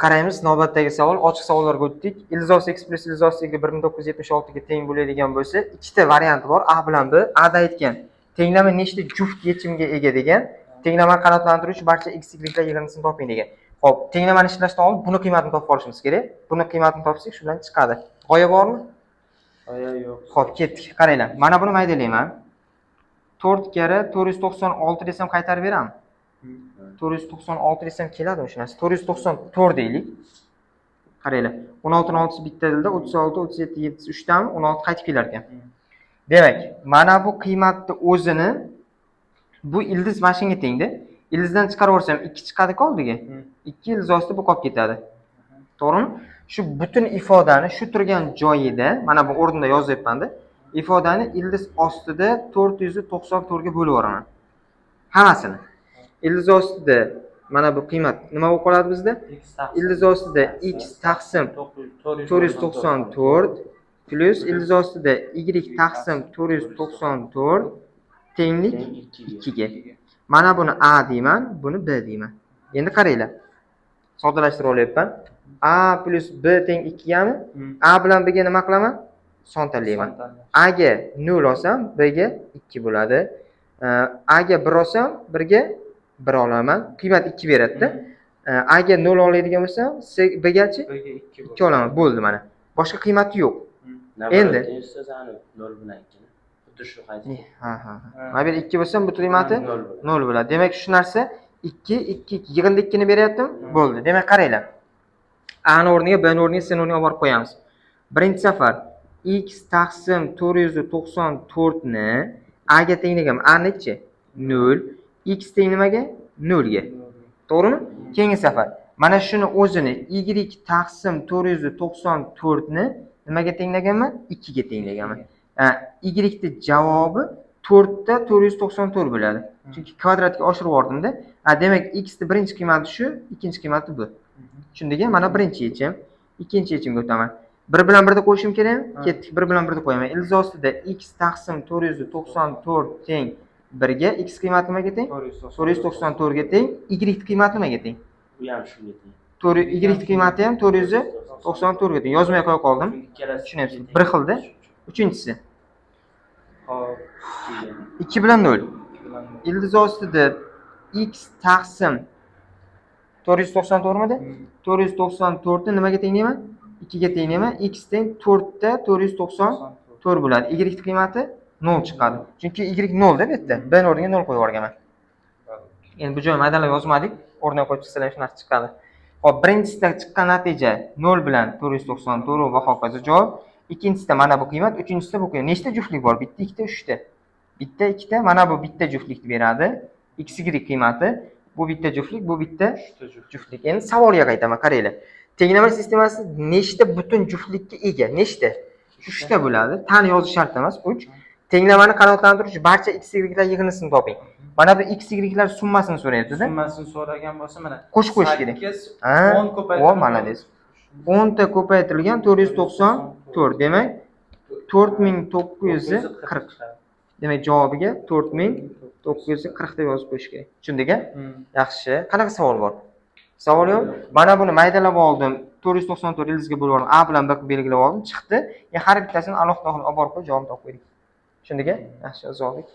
Qaraymiz navbatdagi savol. Ochiq savollarga o'tdik. Ildiz x plyus ildiz y 1976 ga teng bo'ladigan bo'lsa, ikkita varianti bor, A bilan B. A da aytgan: tenglama nechta juft yechimga ega degan. Tenglamani qanoatlantiruvchi barcha x, y lar yig'indisini toping degan. Xo'p, tenglamani ishlashdan oldin buni qiymatini topib olishimiz kerak. Buni qiymatini topsak, shu bilan chiqadi. G'oya bormi? G'oya yo'q. Xo'p, ketdik. Qaranglar. Mana buni maydalayman. 4 karra 496 desam qaytarib berammi? 496 desam keladimi shu narsa? 494 deylik. Qaranglar. 16 ni 6 bitta dilda 36, 37, 7 3 tami? 16 qaytib kelar ekan. Demak, mana bu qiymatni o'zini bu ildiz mana shunga tengda. Ildizdan chiqarib yuborsam 2 chiqadi-ku oldiga. 2 ildiz ostida bu qolib ketadi. To'g'rimi? Shu butun ifodani shu turgan joyida, mana bu o'rnida yozyapman-da. Ifodani ildiz ostida 494 ga bo'lib yuboraman. Hammasini. Ildiz ostida mana bu qiymat nima bo'lib qoladi bizda? Ildiz ostida x taqsim 494 plyus ildiz ostida y taqsim 494 tenglik 2 ga. Mana buni a deyman, buni b deyman. Endi qaranglar. Soddalashtirib olyapman. A plyus b teng 2 gami? A bilan b ga nima qilaman? Son tanlayman. A ga 0 olsam, b ga 2 bo'ladi. A ga 1 olsam, 1 ga 1 olaman. Qiymat 2 beradi-da. A ga 0 oladigan bo'lsam, C b gachi B ga 2. 2 olaman. Bo'ldi mana. Boshqa qiymati yo'q. Endi. Endi 0 bilan 2ni. Xuddi shu qaytib. Ha. Mana bu yerda 2 bo'lsa, bu qiymati 0 bo'ladi. 0 bo'ladi. Demak, shu narsa 2, 2, 2 yig'indi 2 ni beryaptimi? Bo'ldi. Demak, qaranglar. A ni o'rniga, B ni o'rniga, C ni o'rniga olib borib qo'yamiz. Birinchi safar x taqsim 494 ni a ga tenglaganman. A nechi? 0. X teng nimaga? 0 ga. To'g'rimi? Keyingi safar mana shuni o'zini y taqsim 494 ni nimaga tenglaganman? 2 ga tenglaganman. Y ni javobi 4 ta 494 bo'ladi. Chunki kvadratga oshirib yubordimda. Demak, x ni birinchi qiymati shu, ikkinchi qiymati bu. Tushundik? Mana birinchi yechim. Ikkinchi yechimga o'taman. 1 bilan 1 ni qo'yishim kerakmi? Ketdik, 1 bilan 1 ni qo'yaman. Ildiz ostida x taqsim 494 teng 1 ga, x qiymati nimaga teng? 494 ga teng. Y qiymati nimaga teng? U ham shunga teng. 4 y qiymati ham 494 ga teng. Yozmay qo'ya qoldim. Ikkalasi Tushunyapsiz? teng. Bir xilda. Uchinchisi. Hop. 2 bilan 0. 2 bilan 0. Ildiz ostida x taqsim 494 midi? 494 ni nimaga tenglayman? 2 ga tenglayman. X teng 4 ta 494 bo'ladi. Y qiymati 0 chiqadi. Chunki y 0 da bu yerda. B ni o'rniga 0 qo'yib yuborganman. Endi bu joyni maydalab yozmadik. O'rniga qo'yib chiqsalar shu narsa chiqadi. Xo'p, birinchisida chiqqan natija 0 bilan 494 va hokazo javob. Ikkinchisida mana bu qiymat, uchinchisida bu qiymat. Nechta juftlik bor? Bitta, ikkita, uchta. Bitta, ikkita, mana bu bitta juftlikni beradi. X, y qiymati. Bu bitta juftlik, bu bitta Uchta juft. juftlik. Endi savolga qaytaman, qaranglar. Tenglama sistemasi nechta butun juftlikka ega? Nechta? Uchta bo'ladi. Tan yozish shart emas, 3. Tenglamani qanoatlantiruvchi barcha x, y lar yig'indisini toping. Mana bu x, y lar summasini so'rayapti-da. Summasini so'ragan bo'lsa, mana Qo'shib qo'yish kerak. 8 Ha, 10 ko'paytirilgan. O, молодец. 10 ta ko'paytirilgan 494, demak 4940. Demak, javobiga 4940 deb yozib qo'yish kerak. Tushundik-a? Yaxshi. Qanaqa savol bor? Savol yo'q. Mana buni maydalab oldim. 494 ildizga bo'lib yubordim. A bilan B qilib belgilab oldim. Chiqdi. Har bittasini alohida olib borib qo'yib javobini topib qo'ydik. Tushundik-a? Yaxshi, yozib oldik.